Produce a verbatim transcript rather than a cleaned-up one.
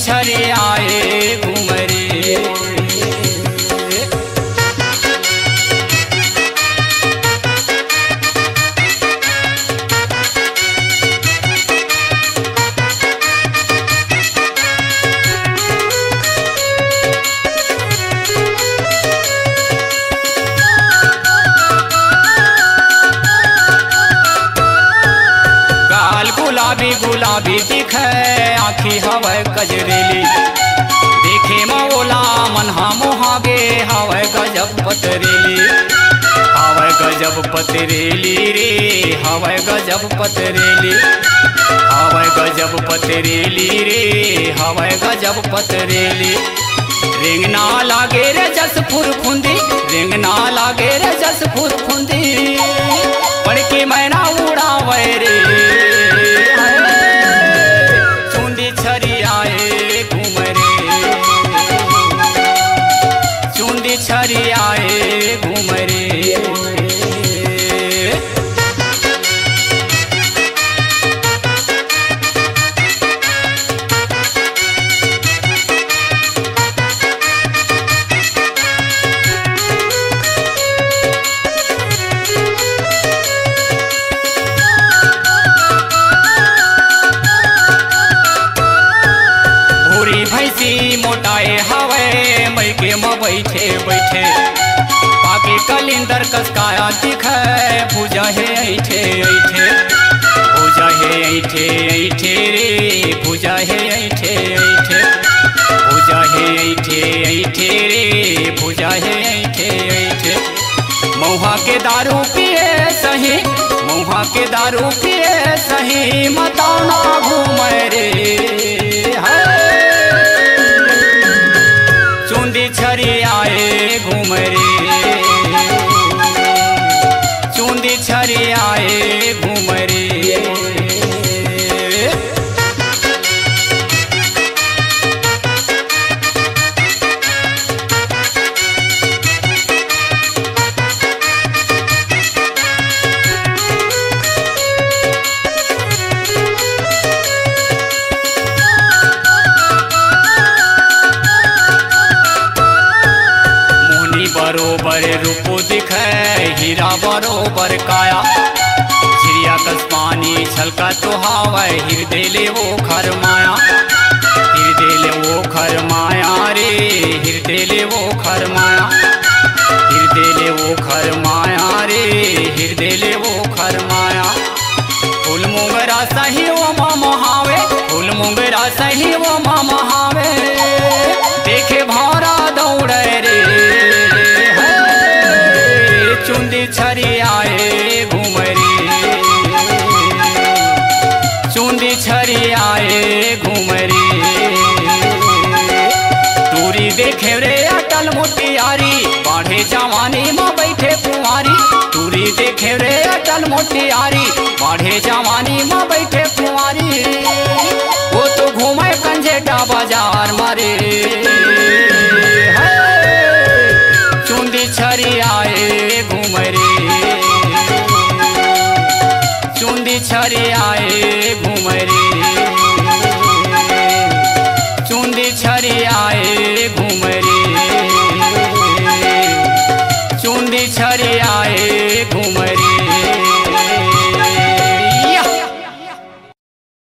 छरियाए घूम रे। गाल गुलाबी गुलाबी दिखे, आँखी हवय कजरेली। देखे म ओला मन हा मोहा गे, हवय गजब पतरेली। हवय गजब पतरेली रे, हवय गजब पतरेली। हवय गजब पतरेली रे, हवय गजब पतरेली। रेंगना लागे रे जस फुरफुंदी, रेंगना लागे रे जस फुरफुंदी। बड़की मैना उड़ावे रे, चुंदी छरियाए घूम रे, चुंदी छरियाए घूम रे। भूरी भैंसी मोटाए हवय, मइके म बइठे बइठे। पाके कलिंदर कस काया दिखय, भुजा हे ऐठे ऐठे। भुजा हे ऐठे ऐठे रे, भुजा हे ऐठे ऐठे। भुजा हे ऐठे ऐठे रे, भुजा हे ऐठे ऐठे। मउहा के दारू पिए सही, मउहा के दारू पिए सही, मतौना घूमे रे। हाय। चुंदी छरियाए घूम रे, चुंदी छरियाए घूम रे। मोहनी बरोबर रूपो दिखै, हीरा बरोबर काया। चिड़िया कस पानी छलका तो हावै, हिरदे ले ओखर माया। हिरदे ले ओखर माया रे, हिरदे ले ओखर माया। हिरदे ले ओखर माया रे, हिरदे ले ओखर माया। फूल मोंगरा सही ओ मम हावे, फूल मोंगरा सही ओ मम हावे। देखे भौरा दौड़े रे, हे, चुंदी छरियाए घूम रे, चुंदी छरियाए घूम रे। टूरी देखे रे अटल मोतियारी, बाढ़े जवानी म बइठे कुंवारी। टूरी देखे रे अटल मोतियारी, बाढ़े जवानी म बइठे कुंवारी। ओ तो घूमे कंजेटा बाजार म रे। हे, चुंदी छरियाए घूम रे, चुंदी छरियाए